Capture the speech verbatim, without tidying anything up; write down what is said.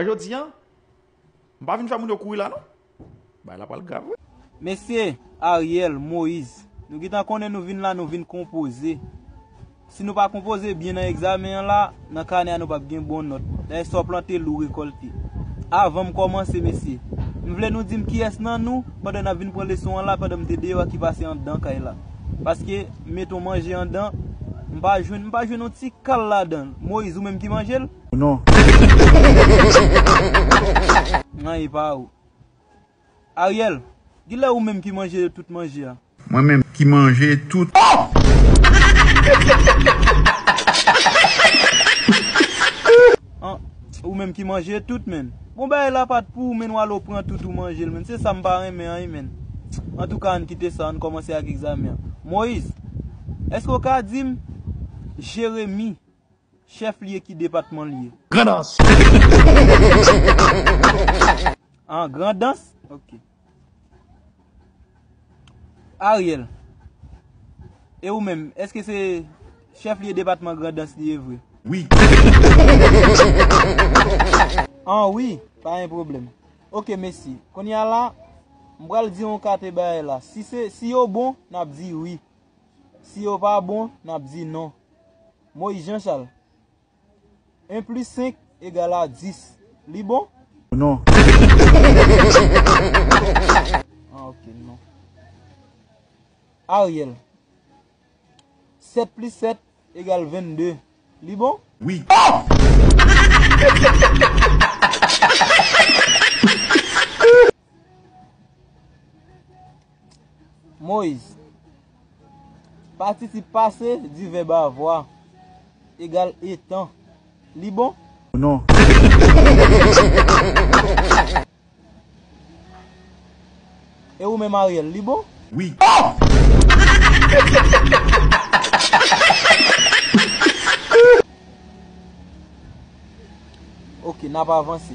Jodi a, m pa vin fè moun yo kouri la non. Bagay la pral grav wi. Mesye Ariel, Moïse, nou gentan konnen nou vin la, nou vin konpoze. Si nou pa konpoze byen nan egzamen an la, nan kanè a nou p ap gen bon nòt. Dayè sa w plante li w rekòlte. Avan m kòmanse, mesye, m vle nou di m kiyès nan nou, pandan n ap vin pran leson an la, pandan m te deyò a, ki pase anndan kay la. Paske m met yon manje anndan, m pa jwenn, m pa jwenn yon ti kal ladan l. Moïse, ou menm ki manje l? Non. Nan, e pa ou. Ariel, gilè ou menm ki manje tout manje a? Mwen menm ki manje tout. An, ou menm ki manje tout, menn. Bon, bagay la pa t pou ou, menn, w al ou pran tout ou manje l, menn. Se sa m pa renmen an, menn. Antouka, ann kite sa, ann kòmanse ak egzamen an. Moïse, èske w ka di m Jeremi, chèf li ye, ki depatman li ye? Grandans. An, Grandans? Ok. Ariel, e ou menm, èske se chèf li ye depatman Grandans li ye vre? Wi. An wi, pa gen pwoblèm. Ok, mesye. Kounye a la, m pral di yon kate bagay la. Si se, si yo bon, n ap di wi. Si yo pa bon, n ap di non. Moïse Jean Charles, un plus cinq égal à dix. Li bon? Non. Ah, ok, non. Ariel, sept plus sept égale vingt-deux. Li bon? Wi. Moïse, patisip pase di vèb avoir egal etan. Li bon? Non. E ou menm, Ariel, li bon? Wi. Ok, n ap avanse.